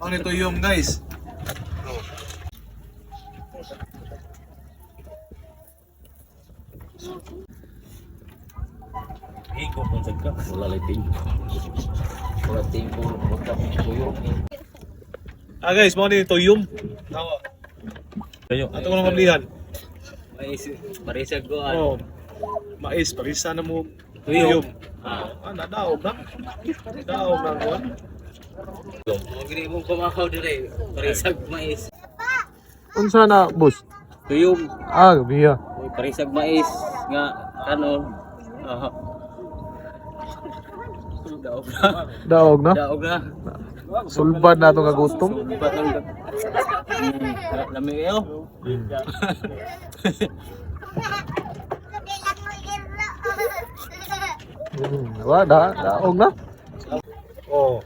Ano ito yung guys? Iko kung sad ka. Wala lay ting. Wala ting ko tuyo. Ah guys, mo ni tuyom. Tawa. Kayo. Ato ko nang kablihan. Mais, parisag ko Oh. Mais, parisa na mo Tuyom. tuyom. Ah, nadaog na. Daog na kuan. Mo gini mo pamakaw dire. Parisag mais. Unsa na, boss? Tuyom. Ah, gabi. Uy, parisag mais nga kanon. Ah. Daog na. Daog na. Daog na. Sulbad na itong kagutom. Sumbat ang lami kayo. Wa, daog na. Oh.